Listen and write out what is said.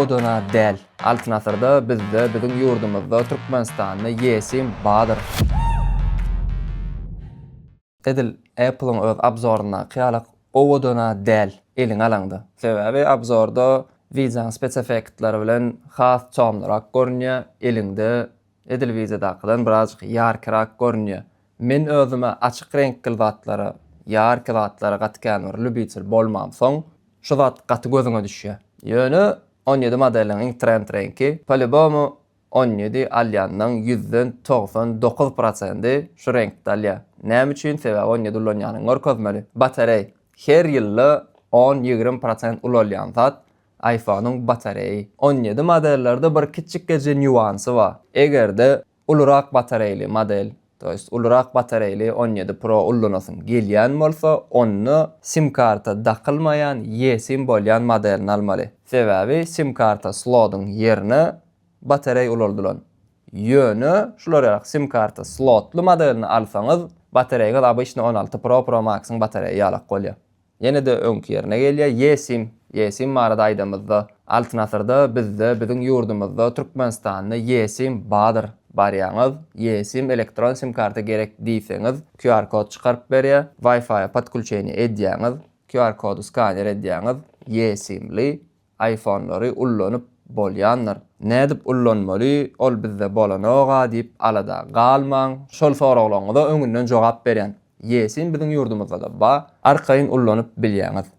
owadana däl. Altyn asyrda bizde biziň ýurdumyzda Türkmenistanda eSIM bardyr. Edil Apple-yň öz obzoryndaky ýalak owadana däl eliňe alaňda. Sebäbi obzorda wideoň spesefektleri bilen has çomlyrak görünýär, eliňde edil wideodakydan birazjyk ýarkirak görünýär. Men özüme açyk reňkli zatlara, ýarki zatlara gaty kän bir lübitel bolmamsoň, şu zat gaty gözüňe düşýär. Ýöne 17 modeliň iň trend reňki, po-lýubomu 17 alýanlaň ýüzden 99 prosendi şu reňkde alýar. Näme üçin? Sebäbi 17 ulanýanyňy görkezmeli. Batareý. Her ýylda 10-20 prosent ulalýan zat iPhone-yň batareýi. 17 modellerde bir kiçjikgeje nýuansy bar. Eger-de ulurak batareýli model, to есть ulurak batareýli 17 Pro ullanasyň gelýän bolsa, onda sim karta dakylmaýan eSIM bolýan modelini almaly. Sebäbi sim karta slodyň ýerine batareý ulaldylan. Ýöne şular ýaly sim karta slotly modelini alsaňyz, batareýiňiz obyçny 16 Pro Pro Max-yň batareýi ýalak bolýar. Ýene-de öňki ýerine gelýär. eSIM, eSIM barada aýdamyzda, Altyn asyrda bizde, biziň ýurdumyzda, Türkmenistanda eSIM bardyr. Barýaňyz, eSIM elektron sim karta gerek diýseňiz, QR kod çykaryp berýär. Wi-Fi-a podключение edýäňiz, QR kody skaner edýäňiz, eSIM-li iPhone-lary ullanyp bolýandyr. Nädip ullanmaly, ol bizde bolanoga diýip alada galmaň. Şol soraglaryňyza öňünden jogap berýän. eSIM biziň ýurdumyzda-da bar. Arkaýyn ullanyp bilýäňiz.